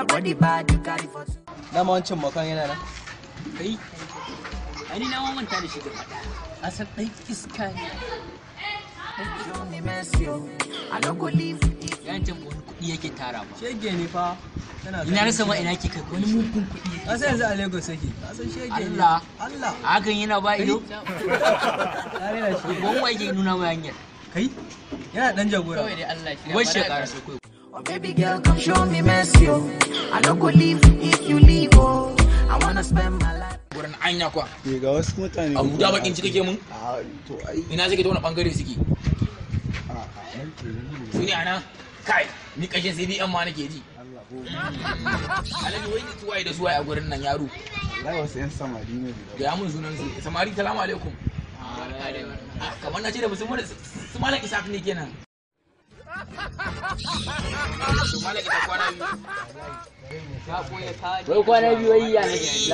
Your body bad, you carry for two. Dama wancan makan yana nan. Kai, ai na ma manta da shi gaba ɗaya. Asal ɗan iska ne. Show me mercy, oh. I no go leave if Yancin wani kuɗi yake tara ba. Shege ne fa. Tana Ina rasa ma ina ke kai wani mugun kuɗi yake. Ka san yanzu a Lagos yake. Ka san shege ne. Allah. Allah. Hakan yana ba ido. Ya rena shi. Gon wa yake nuna mai hanyar. Kai. Yana dan jagora. Kawai dai Allah shi. Wai shekara su kai. Oh baby girl, come show me mercy, oh. I no go leave if you leave, oh. I wanna spend my life. Gurin anya kwa. Eh, ga wasu mutane. Abuja bakin ciki kake mun? A to ai. Ina suke ta wani bangare suke? A Su ne anan? Kai, ni kashin CBN ma nake ji. Allah ko. Alhaji wai ni suwaye da suwaye a gurin nan yaro. Wallahi wasu yan samari ne guda. Gaya mun sunan su. Samari salamu alaikum. Kamar na ce da musu su Malam Isaac ne kenan. Su Malam Isaac kwana biyu. Wai kwana biyu wai ya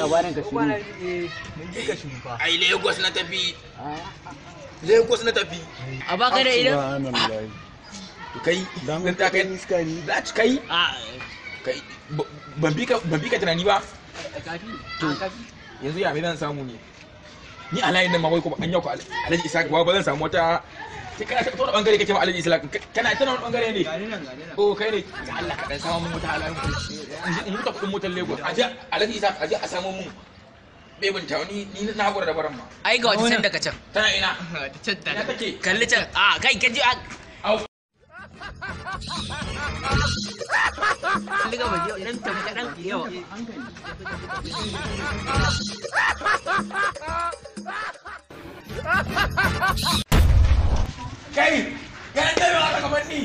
labarin ka shiru. Mun ji ka shiru fa. Ai Lagos na tafi. Lagos na tafi. A baka da idan? Subhanallahi. To kai, Dan dan ta kai kai iska ne. za ci kai. Kai ban bi ka ban bi ka tunani ba. Kafi. To yanzu ya me zan samu ne? Ni a layin nan ma wai ko an yau ko Alhaji Isaac ba zan samu wata sai kana ta wani bangare kake ma Alhaji Isaac kana ta wani bangare ne. Gani nan gani nan. Oh kai ne da Allah ka dan samu mun wata halayen ku. In huta kudin motar Lagos. Aje Alhaji Isaac aje a samu mun. Bebin ta ni ni na hakura da baran ma. Ai ga wata can daga can. Tana ina? Wata can Ina take? Kalli can. A kai ka ji a. Au. Kalli gaba ji dan tafi kaɗan yawa. Kai! Kai an tabi haka kamar ni.